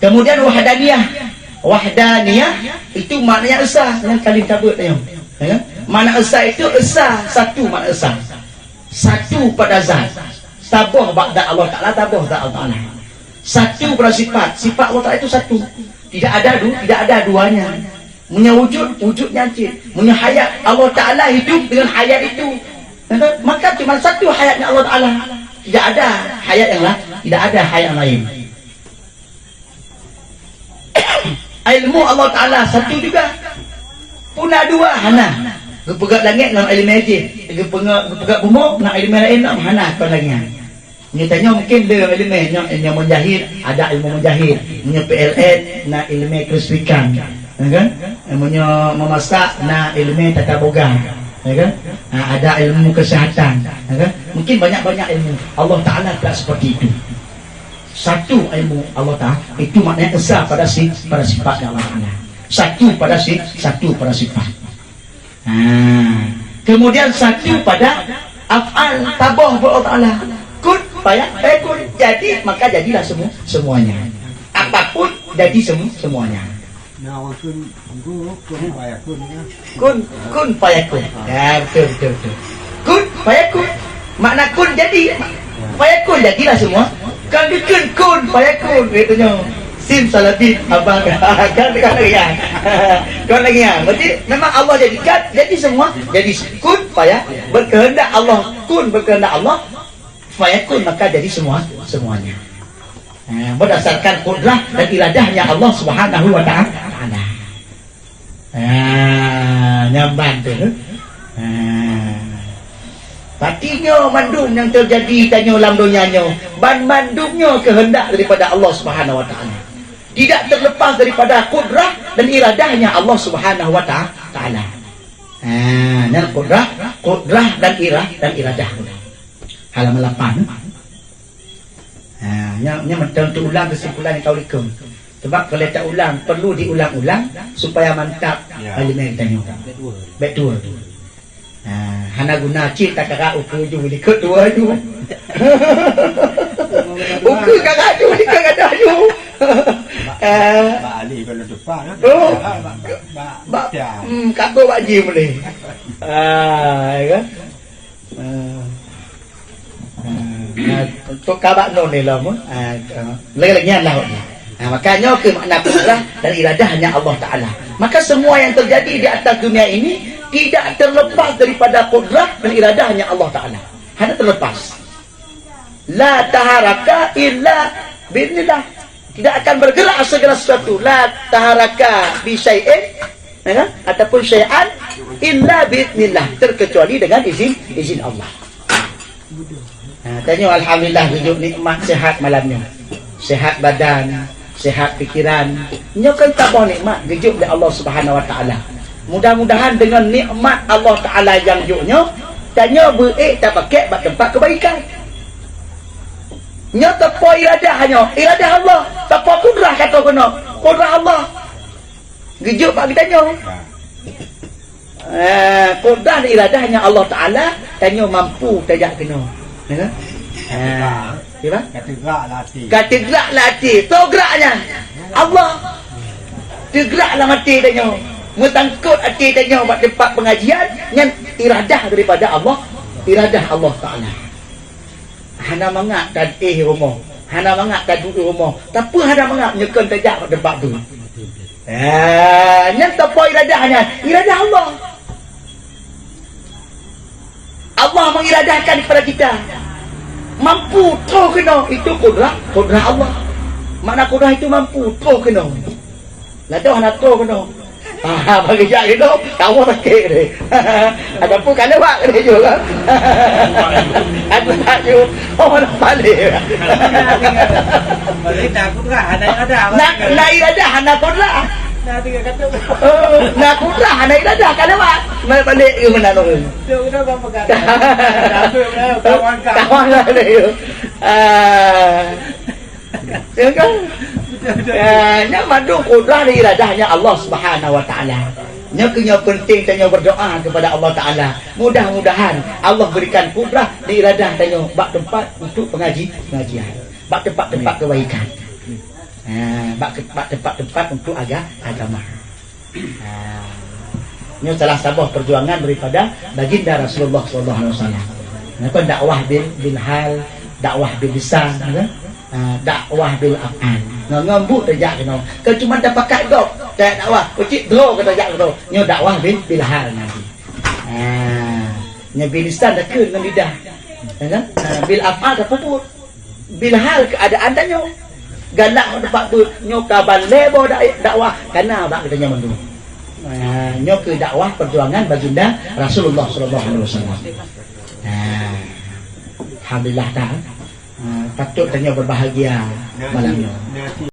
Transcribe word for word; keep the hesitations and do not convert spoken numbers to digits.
Kemudian wahdaniyah. Wahdaniyah itu maknanya esa, nyang ka lheueh tabeuet nyoe. Ya kan? Makna esa itu esa, satu makna esa. Satu pada zat. Taboh bak zat Allah Taala, taboh zat Allah Taala. Satu pada sifat. Sifat Allah Taala itu satu. Tidak ada du, tidak ada duanya. Meunyoe wujud, wujud nyan cit. Meunyoe hayat, Allah Taala hidup dengan hayat itu. Ya kan? Maka cuma satu hayatnya Allah Taala. Tidak ada hayat yang lain. Tidak ada hayat yang lain. Ilmu Allah Taala satu juga. Puna dua hana. Geupeugah langét ngon ileumé jih. Geupeugah, geupeugah bumoe ngon ileumé laén ngon hana kon lagée nyan. Nyoe tanyoe mungkin le ileumé nyoe, nyoe meujahit, ada ilmu meujahit. Nyoe P L N na ileumé keulistrikan. Ya kan? Meunyoe memasak na ileumé tata boga. Ya kan? Ha, ada ilmu kesehatan. Ya kan? Mungkin banyak-banyak ilmu. Allah Taala tidak seperti itu. Satu ilmu Allah Taala, itu maknanya esa pada si, pada sifat Allah Taala. Satu pada si, satu pada sifat. Ha. Kemudian satu pada af'al, taboh bak Allah Taala. Kun faya-, fayakun. Jadi, maka jadilah semua, semuanya. Apapun jadi semu-, semuanya. Nah, kun, kun, kun fayakun, ya. Kun, kun fayakun. Ya, betul, betul, betul. Kun fayakun. Makna kun jadi. Fayakun jadilah semua. Kan dikun kun fayakun, katanya. Sim salabit abang. Kan, kan lagi ya. Kan lagi ya. Berarti memang Allah jadikan, jadi semua. Jadi kun faya-, berkehendak Allah, kun berkehendak Allah, fayakun, maka jadi semua, semuanya. Eh, berdasarkan kudrah dan iradahnya Allah Subhanahu wa Ta'ala. Eh, nyan ban tu. Eh. Berarti nyoe mandum nyang terjadi tanyoe lam donya nyoe, ban mandum nyoe kehendak daripada Allah Subhanahu wa Ta'ala. Tidak terlepas daripada kudrah dan iradahnya Allah Subhanahu wa Ta-, Ta'ala. Eh, nyan kudrah, kudrah dan irah-, dan iradah. Halaman lapan. Ha, nyan, nyan mantong teuulang kesimpulan nyang ka u likot. Sebab kalau teuulang, perlu diulang-ulang supaya mantap. Ya. Ileumé tanyoe. Baik tua. Baik tua. Ha, hana guna cit takara ukeue ju likot dua ju. Ukeue kara ju likot kada ju. Eh. Bak alih kalau depan, kan? Oh. Bak, bak, bak, bak, ya. Hmm, kaku bak jim boleh. Ah, ya kan? Ah. Ah, untuk kabak non ni lah, mun. Ah, ah, lagi-lagi nyan lah. Ah, maka nyoe ke makna kudrah dan iradahnya Allah Taala. Maka semua yang terjadi di atas dunia ini tidak terlepas daripada kudrah dan iradahnya Allah Taala. Hana terlepas. La taharaka illa bi'nillah. Tidak akan bergerak segala sesuatu. La taharaka bi syai'in, ya kan? Ataupun syai'an illa bi'nillah, terkecuali dengan izin, izin Allah. Nah, tanyoe alhamdulillah geujok nikmat sehat malam nyoe. Sehat badan, sehat pikiran. Nyoe kan taboh nikmat geujok lé Allah Subhanahu wa Taala. Mudah-mudahan dengan nikmat Allah Taala nyang jok nyoe, tanyoe beuék tapakék bak teumpat keubaikan. Nyoe teupeu iradah nyoe, iradah Allah. Teupeu kudrah ka troh keunoe, kudrah Allah. Geujok bak geutanyoe. Eh, kudrah dan iradahnya Allah Taala, tanyoe mampu tajak keunoe. Ya kan? Eh, ya, Bang? Ka teugrak lam até. Ka teugrak lam até. Soe gerak nyan? Allah. Teugrak lam até tanyoe. Meusangkot até tanyoe bak teumpat pengajian, nyan iradah daripada Allah. Iradah Allah Taala. Hana mangat taéh rumoh, hana mangat taduek rumoh, tapi hana mangat nyoe kon tajak bak teumpat tu. Ah, nyan teupeu iradah nyan, iradah Allah. Allah mengiradahkan kepada kita. Mampu troh keunoe, itu kudrah, kudrah Allah. Makna kudrah itu mampu troh keunoe. Ladoh hana troh keunoe. Ah, bagi jak keunoe, tawa sakét deh. Ada pun ka lewat deh juga kan. Aku tak ju. Oh, mana balik? Balik dah, aku dah. Ada, ada. Nak, nak iradah, hana kudrah. Dah tiga kata. Oh, nak kudrah, hana iradah, ka lewat. Balik, balik ke mana tu? Tu, tu, tu, tu. Kawan, kawan. Kawan lah dia. Ah. Ya kan? Ya, nyan mandum kudrah dan iradahnya Allah Subhanahu wa Taala. Nyoe keuh nyoe penting tanyoe berdoa kepada Allah Taala. Mudah-mudahan Allah berikan kudrah dan iradah tanyoe bak tempat untuk pengaji, pengajian. Bak tempat-tempat kebaikan. Ha, bak, bak tempat-tempat untuk aga-, agama. Ha. Nyoe salah saboh perjuangan daripada Baginda Rasulullah sallallahu alaihi wasallam. Napa dakwah bil, bil hal, dakwah bil lisan, kan? Ha, dakwah bil af'al. Ngon, ngon buet tajak keunoe. Kan cuma tapakat gob, tajak dakwah. Keucik droe ka tajak keunoe. Nyoe dakwah bil, bil hal nanti. Ha. Nyoe bil lisan takheun ngon lidah. Ya kan? Ha, bil af'al tapeubuet. Bil hal keuadaan tanyoe. Galak ngon teumpat beuet, nyoe ka ban lhèe boh dak-, dakwah kana bak geutanyoe mandum. Ha, nyoe keuh dakwah perjuangan Baginda Rasulullah sallallahu alaihi wasallam. Ha, alhamdulillah kan. Ha, patut tanyoe berbahagia malam nyoe.